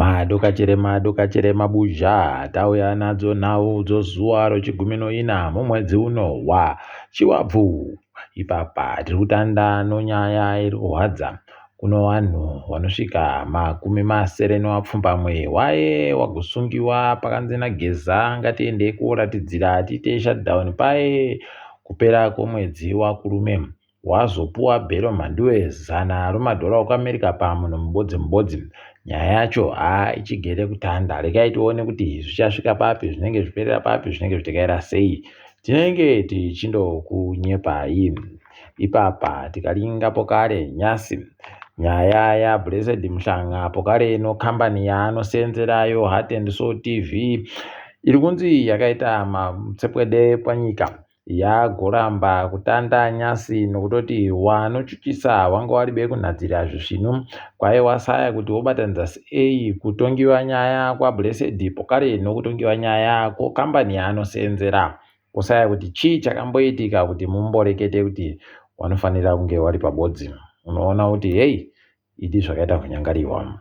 Madokachere madokachere mabuzha tauya nadzo nhau dzozuva rochigumi noina mumwedzi uno wa Chivabvu. Ipapa tiri kutanda nonyaya iri kurwadza kuno vanhu vanosvika 60 nevapfumbamwe waye wagosungiwa pakanzi naGeza ngatiendei koratidzira tiite shutdown paye kupera kwomwedzi waKurume. Wazopuwa bhero mhanduwe zana romadhora okuAmerica pamunhu mubodzi mubodzi. Nyaya yacho haa ichigere kutanda. Regai tione kuti zvichasvika papi, zvinenge zviperera papi, zvinenge zvitekaira sei. Tinenge tichindokunyepai. Ipapa tikaringa pokare nyasi nyaya yaBlessed Mhlanga pokare ino kambani yaanoseenzerayo Heart and Soul TV iri kunzi yakaita matsepwede panyika. Yagoramba kutanda nyasi nokutoti wanochuchisa wanga waribe kunhadzira zvisvinu kwaye wasaya kuti wobatanidza sei kutongiwa nyaya kwaBlessed pokare nokutongiwa nyaya kukambani yaanoseenzera. Wosaya kuti chii chakamboitika kuti mumborekete kuti wanofanira kunge wari pabodzi. Unoona kuti heyi Idi zvakaita kunyangariwa.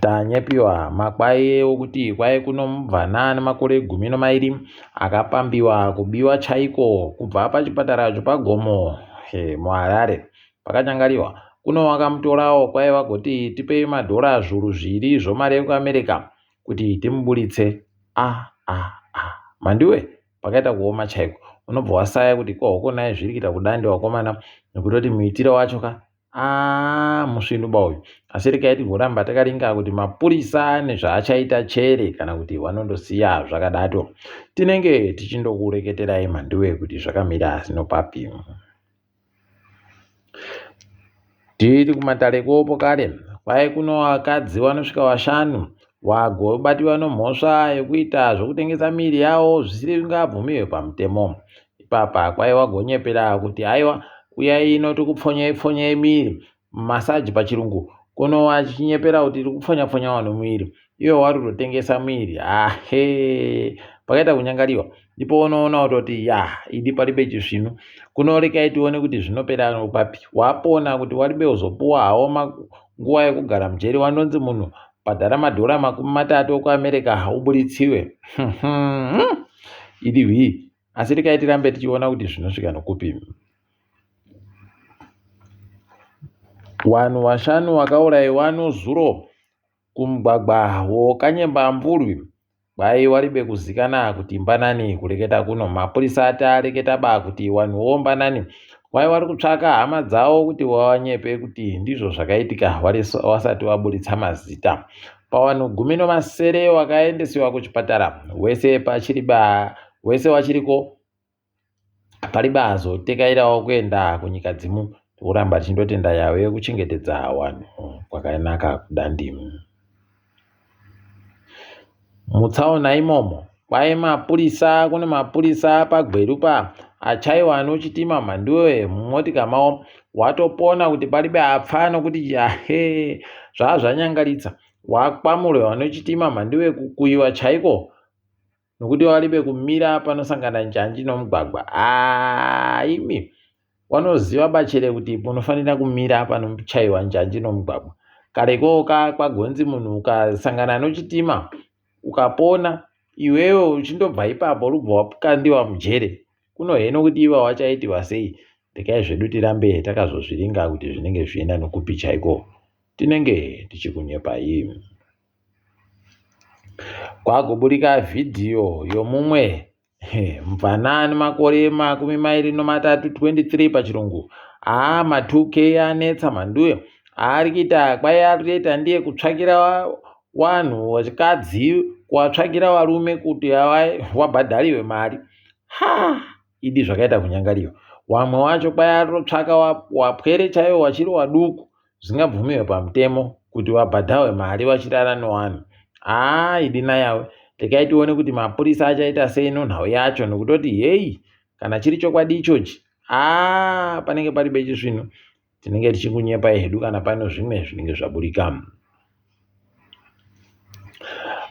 Tanyepiwa makwai okuti kwai kuno mubvana ane makore 12 akapambiwa kubiwa chaiko kubva pachipatara chopaGomo muHarare. Pakanyangariwa kuno wakamutorawo kwai vagoti tipei madhora 2000 zvomari yekuAmerica kuti timuburitse. Ah ah ah Mhanduwe pakaita kuoma chaiko unobva wasaya kuti ko hokonai zviri kuita kudandi wakomana nekutoti muitiro wacho ka aa musvinu ba uyu asi regai tigoramba takaringa kuti mapurisa ane zvaachaita chere kana kuti vanondosiya zvakadato tinenge tichindokureketerai mhanduwe kuti zvakamira sinopapi Tiri kumatare kwopo kare kwai kuno vakadzi vanosvika vashanu vagobatiwa nomhosva yekuita zvokutengesa miiri yavo zvisingabvumiwe pamutemo. Ipapa kwai wagonyepera kuti haiwa uyai ino tikupfonyei pfonyei miiri massage pachirungu kuno wachinyepera kuti iri kupfonya pfonya vanhu muviri iwe wari kutotengesa muviri ahe pakaita kunyangariwa ndipo unoona kutoti ya idi paribe chisvinu kuno rekai tione kuti zvinopera papi wapona kuti waribe uzopuwa hawo nguva yekugara mujeri wandonzi munhu bhadhara madhora 30 okuAmerica uburitsiwe idi hwii asi rekai tirambe tichiona kuti zvinosvika nokupi. Wanhu washanu wakauraiwa nozuro kumugwagwa woKanyemba-Mvurwi kwai waribe kuzikana kuti mbanani kureketa kuno. Mapurisa ati areketa ba kuti wanhuwo mbanani kwai wari kutsvaka hama dzawo kuti wawanyepe kuti ndizvo zvakaitika wasati waburitsa mazita. Pawanhu 17 wakaendesiwa kuchipatara wese pachiri ba wese wachiriko paribe azotekairawo kuenda kunyika dzimu tokuramba tichindotenda yave kuchengetedza wanhu kwakanaka kudandimu. Mutsaona imomo kwai mapurisa kune mapurisa pagweru pa achaiwa anochitima mhanduwe mumotika mawo watopona kuti paribe apfa nokuti yahe zvaa zvanyangaritsa wakwamurwa anochitima mhanduwe kukuyiwa chaiko nokuti waribe kumira panosangana njanji nomugwagwa haa imi wanoziva bachere kuti munofanira kumira panochaiwa njanji nomugwagwa kareko ka kwagonzi munhu ukasangana nochitima ukapona iwewe uchindobva ipapo urubva wakandiwa mujere kuno heno kuti iva wachaitiwa sei regai zvedu tirambe takazozviringa kuti zvinenge zvichienda nokupi chaiko tinenge tichikunyepai Kwagoburika vhidhiyo yomumwe mubvana ane makore 23 23 pachirungu. Haa ma2K anetsa mhanduyo. Aari kuita kwai ari kutoita ndiye kutsvakira wanhu wechikadzi kuvatsvakira varume kuti wabhadhariwe mari. Ha idi zvakaita kunyangariwa. Wamwe wacho kwai ari kutotsvaka wapwere chaiwo wachiri waduku Zvingabvumiwe pamutemo kuti wabhadhawe mari wachirara newanhu. Haa idi nayawe regai tione kuti mapurisa achaita sei nonhau yacho nokutoti heyi kana chiri chokwadi ichochi haa panenge pari bechisvinu tinenge tichingunyepai hedu kana pano zvimwe zvinenge zvaburika.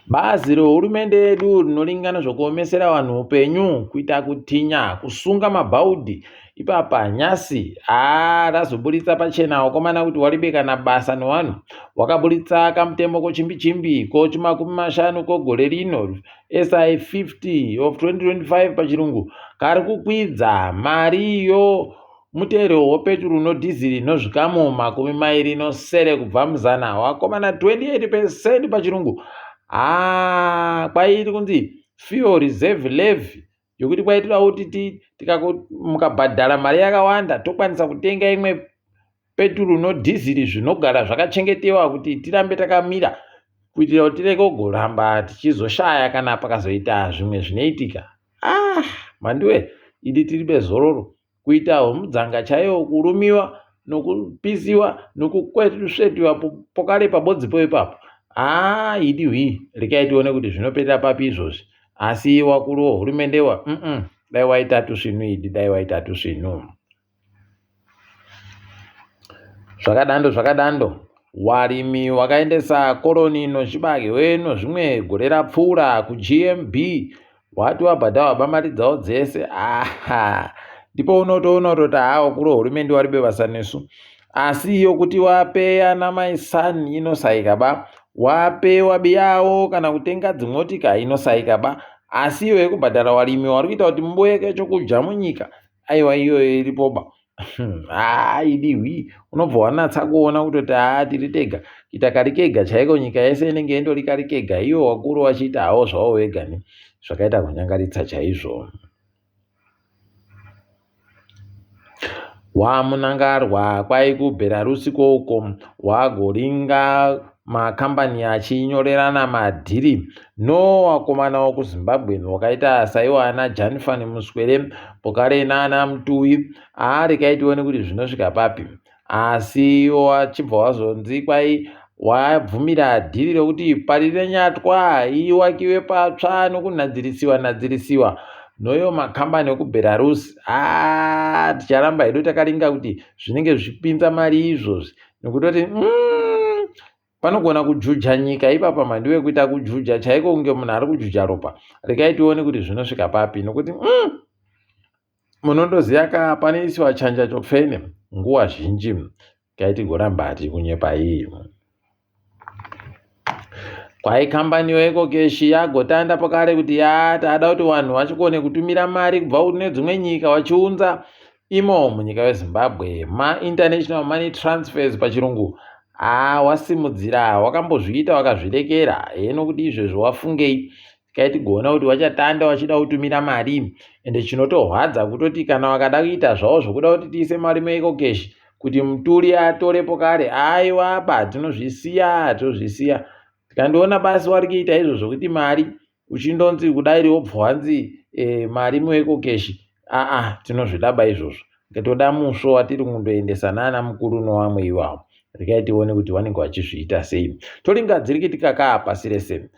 Bazi rehurumende yedu rinoringana zvokuomesera vanhu upenyu, kuita kutinya, kusunga mabhaudhi. Ipapa nyasi haa razoburitsa pachena wakomana kuti waribe kana basa nowanhu. Wakaburitsa kamutemo kochimbi chimbi kochimakumi mashanu kogore rino SI 50 of 2025 pachirungu kari kukwidza mari yo mutero wepeturu nodhiziri nozvikamu 27 kubva muzana wakomana 28 percent pachirungu. Haa kwairi kunzi fuel reserve levy yokuti kwaitira kuti mukabhadhara mari yakawanda tokwanisa kutenga imwe peturu nodhiziri zvinogara zvakachengetewa kuti tirambe takamira kuitira kuti tirege kugoramba tichizoshaya kana pakazoita zvimwe zvinoitika. Ah, mhanduwe idi tiribe zororo kuita homudzanga chaiwo kurumiwa nokupisiwa nokukwesvetiwa pokare pabodzipo ipapo. Haa idi hwii rekai tione kuti zvinoperera papi izvozvi. Asi wakuru wehurumende wa mm dai waita tusvinu idi dai waita tusvinu. Zvakadando zvakadando warimi wakaendesa koroni nochibage nozvimwe gore rapfuura kuGMB wati wabhadharwa bamari dzavo dzese. Aha ndipo unotoona kutoti haa wakuru wehurumende waribe basa nesu. Asi yokuti wape ana mai son inosaika ba wape wabiyawo kana kutenga dzimotika inosaika ba asi iyo yekubhadhara warimi wari kuita kuti muboyeke chokudya munyika aiwa iyoyo iripoba. Haa idi hwi unobva wanatsa kuona kutoti haa tiri tega kuita kari kega chaiko nyika yese inenge indori kari kega iwo wakuru wachiita hawo zvawo wega ni zvakaita kunyangaritsa chaizvo. WaMunangarwa kwai kuBelarus kouko wagoringa makambani achinyorerana madhiri no wakomana wokuZimbabwe wakaita saiwo ana Janifani Muswere pokare naana Mutuwi. Haa rekai tione kuti zvinosvika papi. Asi iwo wachibva wazonzi kwai wabvumira dhiri rokuti Parirenyatwa iwakiwe patsva nokunhadzirisiwa nadzirisiwa noyo makambani ekuBelarus. Haa ticharamba hedu takaringa kuti zvinenge zvichipinza mari izvozvi nokutoti panogona kujuja nyika ipapa mhandiwe kuita kujuja chaiko kunge munhu ari kujuja ropa. Rekai tione kuti zvinosvika papi nokuti munondoziva ka panoisiwa chanja chopfene nguva zhinji kai tigoramba tikunyepa iyi. Kwai kambani yeEcocash yagotanda pakare kuti ya tada kuti vanhu vachikone kutumira mari kubva kune dzimwe nyika vachiunza imo munyika yeZimbabwe ma-international money transfers pachirungu. Haa wasimudzira wakambozviita wakazvirekera heno kuti izvezvo wafungei kai tigoona kuti wachatanda wachida kutumira mari ende chinotorwadza kutoti kana wakada kuita zvavo zvokuda kuti tiise mari muEcocash kuti muturi atorepo kare aiwa ba tinozvisiya tozvisiya tikandiona basi wari kuita izvo zvokuti mari uchindonzi kudai wobva wanzi mari muEcocash aa tinozvidaba izvozvo toda musvo watiri kundoendesa nana mukuru nowamwe iwawo. Rekai tione kuti vanenge vachizviita sei. Toringa dziri kuitika kaa pasi rese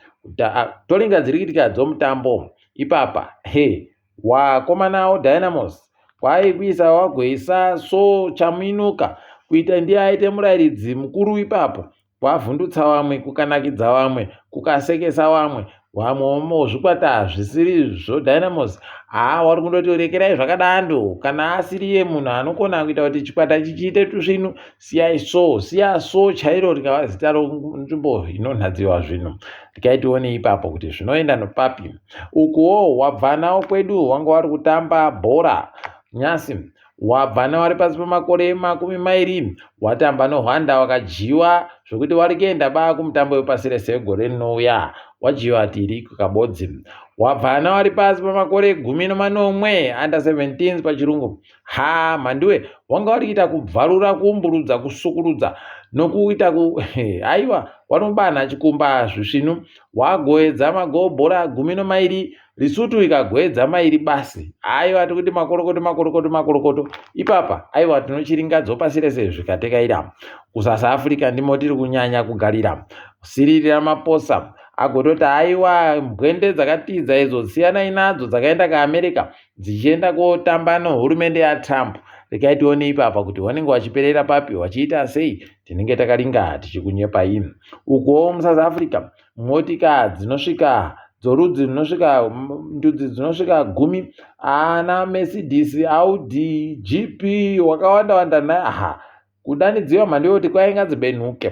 toringa dziri kuitika dzomutambo ipapa he wakomana Dynamos kwai kuisa wagoisa so Chaminuka kuita ndiye aite murairidzi mukuru ipapo kwavhundutsa vamwe kukanakidza vamwe kukasekesa vamwe vamwe zvikwata zvisiri zvoDynamos haa wari kundoti rekerai zvakadando kana asiriye munhu anokona kuita kuti chikwata chichiite tusvinu siyai so siya so chairo rikava zita ronzvimbo inonhadziwa zvinhu. Rekai tione ipapo kuti zvinoenda nopapi. Ukuwo wabva nawo kwedu wanga wari kutamba bhora nyasi wabva nawari pasi pemakore 20 watamba noHwanda wakadyiwa zvokuti wari kuenda ba kumutambo wepasi rese wegore rinouya wadyiwa tiri kukabodzi. Wabva nawari pasi pemakore 17 under 17 pachirungu. Ha mhanduwe wanga wari kuita kubvarura kuumburudza kusukurudza nokuita ku aiwa wanobana chikumba zvisvinu wagoedza magobhora 12 Lesotho ikagoedza mairi basi aiwa tikuti makorokoto makorokoto makorokoto ipapa aiwa tinochiringa dzopasi rese zvikatekaira. KuSouth Africa ndimo tiri kunyanya kugarira. Cyril Ramaphosa agototi aiwa mbwende dzakatiza idzo siyanai nadzo dzakaenda kuAmerica dzichienda kotamba nohurumende yaTrump. Rekai tione ipapa kuti vanenge vachiperera papi vachiita sei tinenge takaringa tichikunyepai. Ukuwo muSouth Africa motika dzinosvika dzorudzi runosvika ndudzi dzinosvika gumi ana Mercedes, Audi, GP wakawanda wanda naye aha kudanidziwa mhando yekuti kwainga dzibenhuke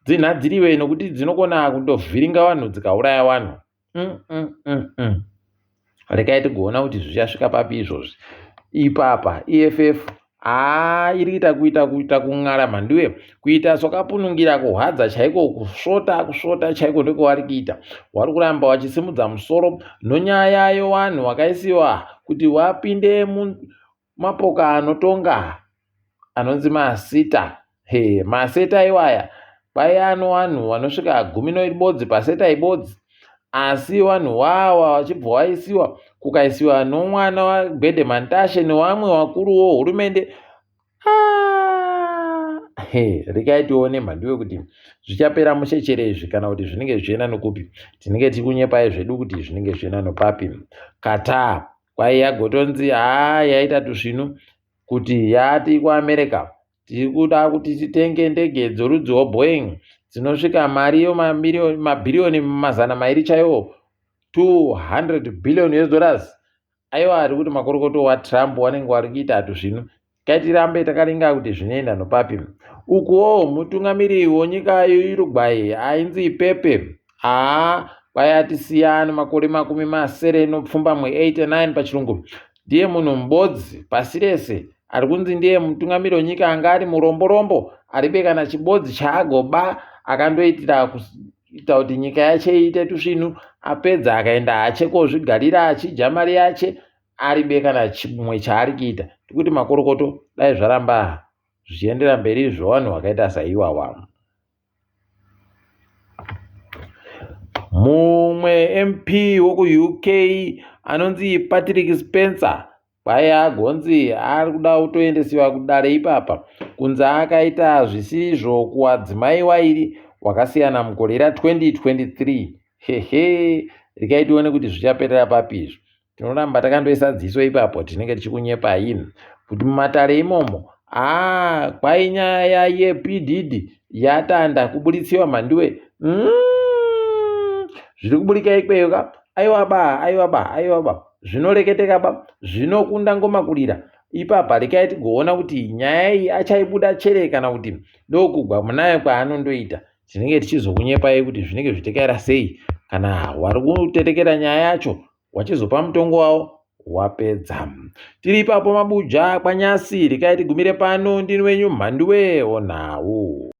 dzinhadziriwe nokuti dzinokona kundovhiringa vanhu dzikauraya vanhu mm, mm, mm, mm. Regai tigoona kuti zvichasvika papi izvozvi. Ipapa EFF haa iri kuita kuita kuita kun'ara mhanduwe kuita sokapunungira kuhwadza chaiko kusvota kusvota chaiko ndiko kuita wari kuramba wachisimudza musoro nonyaya yewanhu wakaisiwa kuti wapinde mapoka anotonga anonzi masita he maseta iwaya kwaiya ano vanhu vanosvika gumi noibodzi paseta ibodzi asi vanhu wawa vachibva waisiwa kukaisiwa nomwana wagwede mantashe newamwe wakuruwo hurumende ah, he rekai tione mhanduwe kuti zvichapera mushe izvi kana kuti zvinenge zvichienda nokupi tinenge tiri kunyepai zvedu kuti zvinenge zvichienda nopapi kata kwaiya gotonzi haa yaita tusvinu kuti yati kuAmerica tiri kuda kuti titenge ndege dzorudzi rweBoeing dzinosvika mari mabhiriyoni 200 chaiwo 200 billion US dollars aiwa ari kuti makorokoto waTrump wanenge wari kuita tusvinu Ngatirambe takaringa kuti zvinoenda nopapi. Ukuwo mutungamiri wenyika yeUruguay ainzi Pepe haa kwai atisiya nemakore 69 89 pachirungu ndiye munhu mubodzi pasi rese ari kunzi ndiye mutungamiri wenyika anga ari muromborombo aribe kana chibodzi chaagoba akandoitira kuita kuti nyika yache iite tusvinu apedza akaenda hache kozvigarira achidya mari yache aribe kana chimwe chaari kuita tikuti makorokoto dai zvaramba zvichiendera mberi zvevanhu vakaita saiwawa mumwe mp wokuuk anonzi patrick spencer kwai agonzi ari kuda kutoendesiwa kudare ipapa kunzi akaita zvisizvo kuwadzimai wairi wakasiyana mugore ra2023 hehe regai tione kuti zvichaperera papi izvi tinoramba takandoisa dziso ipapo tinenge tichikunyepai kuti mumatare imomo aa kwai nyaya yepdd yatanda kubuditsiwa mhanduwe mm, zviri kuburika ikweyo ka aiwa ba aiwa ba aiwa ba zvinoreketeka ba zvinokunda ngoma kurira ipapa rekai tigoona kuti nyaya iyi achaibuda chere kana kuti ndokugwa munayo kwaanondoita tinenge tichizokunyepai kuti zvinenge zvitekaira sei kana wari kutetekera nyaya yacho wachizopa mutongo wavo wapedza tiri ipapo mabuja kwanyasi rekai tigumire pano ndini wenyu mhanduwe onhau.